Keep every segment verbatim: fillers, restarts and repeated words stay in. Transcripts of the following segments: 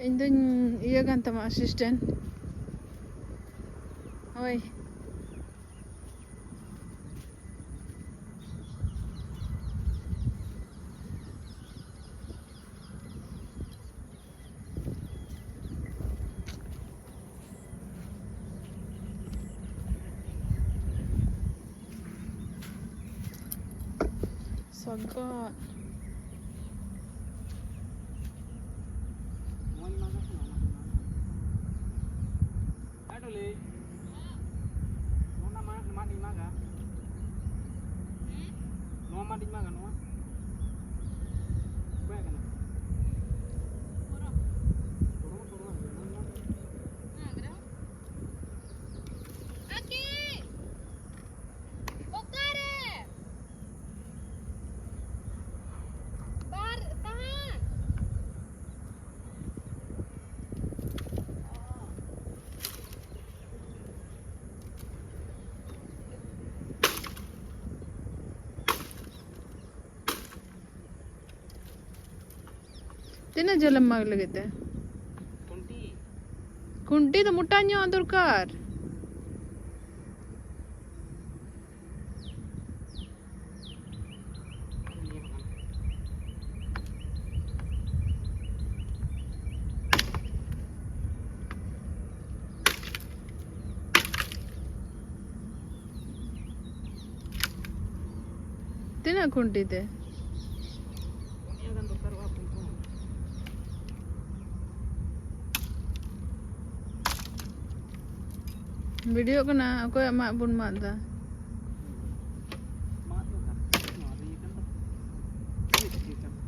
ᱤᱧ ᱫᱩᱧ ᱤᱭᱟᱹ ᱠᱟᱱ ᱛᱟᱢᱟ, assistant. ᱦᱳᱭ. ᱥᱟᱜᱟᱫ. ᱦᱮᱸ, ᱰᱚᱞᱤ᱾ ᱱᱚᱣᱟ ᱢᱟ-, ᱢᱟᱫ ᱤᱧ ᱢᱟᱜᱟ᱾ ᱱᱚᱣᱟ ᱢᱟᱫ ᱤᱧ ᱢᱟᱜᱟ, ᱱᱚᱣᱟ᱾ ᱚᱠᱚᱭᱟᱜ ᱠᱟᱱᱟ? ᱜᱚᱲᱚ ᱢᱟ ᱜᱚᱲᱚ ᱟᱭ ᱢᱮ, ᱱᱚᱣᱟ ᱢᱟᱫ᱾ ᱟᱹᱠᱤ! ᱚᱠᱟᱨᱮ? ᱵᱟᱨ ᱛᱟᱦᱮᱸ᱾ ᱛᱤᱱᱟᱹᱜ ᱡᱷᱟᱹᱞᱮᱢ ᱢᱟᱜᱽ ᱞᱟᱹᱜᱤᱫ ᱛᱮ? ᱠᱷᱩᱱᱴᱤ᱾ ᱠᱷᱩᱱᱴᱤ ᱫᱚ ᱢᱚᱴᱟ ᱧᱚᱜ ᱫᱚᱨᱠᱟᱨ᱾ ᱛᱤᱱᱟᱹᱜ ᱠᱷᱩᱱᱴᱤ ᱛᱮ? ᱯᱩᱱᱭᱟ ᱜᱟᱱ ᱫᱚᱨᱠᱟᱨᱚᱜᱼᱟ, ᱯᱩᱱ ᱠᱷᱚᱱ᱾ ᱵᱷᱤᱰᱤᱭᱳᱜ ᱠᱟᱱᱟ, ᱚᱠᱚᱭᱟᱜ ᱢᱟᱜ ᱵᱚᱱ ᱢᱟᱜ ᱮᱫᱟ? ᱢᱟᱜ ᱫᱚ ᱚᱠᱟᱨᱮ? ᱱᱚᱣᱟ ᱫᱚ ᱤᱭᱟᱹ ᱠᱟᱱ ᱫᱚ᱾ ᱪᱮᱫ ᱪᱤᱠᱟᱹ ᱠᱟᱱᱟ?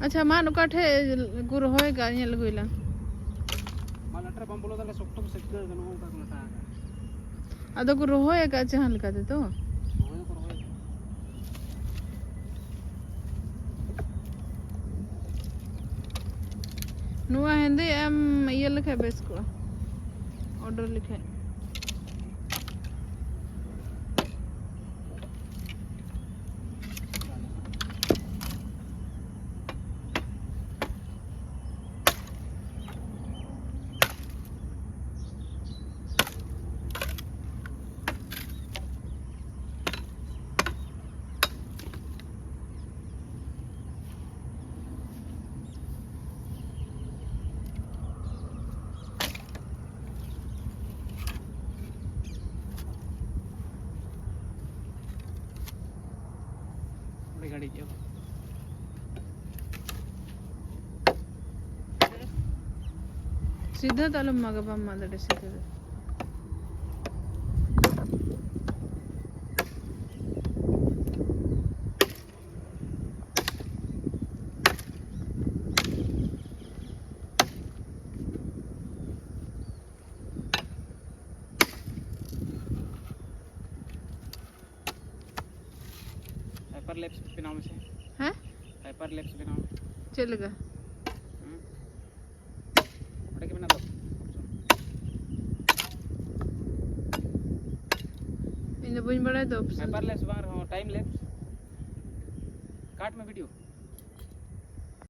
ᱟᱪᱪᱷᱟ, ᱢᱟᱫ ᱚᱠᱟ ᱴᱷᱮᱡ ᱠᱚ ᱨᱚᱦᱚᱭ ᱟᱠᱟᱫ? ᱧᱮᱞ ᱟᱹᱜᱩᱭ ᱞᱟᱝ᱾ ᱢᱟ ᱞᱟᱴᱟ ᱨᱮ ᱵᱟᱢ ᱵᱚᱞᱚ ᱫᱟᱲᱮᱭᱟᱜᱼᱟ, ᱥᱚᱠᱛᱚ ᱠᱚ ᱥᱮᱴᱠᱟᱹ ᱟᱠᱟᱱᱟ, ᱱᱚᱜᱼᱚ ᱱᱚᱝᱠᱟ ᱠᱚ ᱞᱟᱴᱟ ᱟᱠᱟᱱᱟ᱾ ᱟᱫᱚ ᱠᱚ ᱨᱚᱦᱚᱭ ᱟᱠᱟᱫ ᱡᱟᱦᱟᱸ ᱞᱮᱠᱟ ᱛᱮᱫᱚ᱾ ᱨᱚᱦᱚᱭ ᱫᱚᱠᱚ ᱨᱚᱦᱚᱭ ᱟᱠᱟᱫ᱾ ᱱᱚᱣᱟ ᱦᱮᱸᱫᱮ ᱮᱢ ᱤᱭᱟᱹ ᱞᱮᱠᱷᱟᱡ ᱵᱮᱥ ᱠᱚᱜᱼᱟ, ᱚᱰᱟᱨ ᱞᱮᱠᱷᱟᱡ᱾ ᱜᱷᱟᱹᱲᱤᱡ ᱮ ᱵᱟᱝ᱾ ᱥᱤᱫᱷᱟᱹ ᱫᱚ ᱟᱞᱚᱢ ᱢᱟᱜᱟ, ᱵᱟᱢ ᱢᱟᱜ ᱫᱟᱲᱮᱭᱟᱜᱼᱟ ᱥᱤᱫᱷᱟᱹ ᱫᱚ᱾ ᱦᱟᱭᱯᱟᱨ ᱞᱮᱯᱥ ᱵᱮᱱᱟᱣ ᱢᱮᱥᱮ᱾ ᱦᱮᱸ? ᱦᱟᱭᱯᱟᱨ ᱞᱮᱯᱥ ᱵᱮᱱᱟᱣ ᱢᱮ᱾ ᱪᱮᱫ ᱞᱮᱠᱟ? ᱦᱩᱸ? ᱚᱸᱰᱮ ᱜᱮ ᱢᱮᱱᱟᱜ ᱫᱚ᱾ ᱤᱧ ᱫᱚ ᱵᱟᱹᱧ ᱵᱟᱲᱟᱭ ᱫᱚ option᱾ ᱦᱟᱭᱯᱟᱨ ᱞᱮᱯᱥ ᱵᱟᱝ ᱨᱮᱦᱚᱸ ᱴᱟᱭᱤᱢ ᱞᱮᱯᱥ᱾ ᱠᱟᱴ ᱢᱮ ᱵᱷᱤᱰᱤᱭᱳ᱾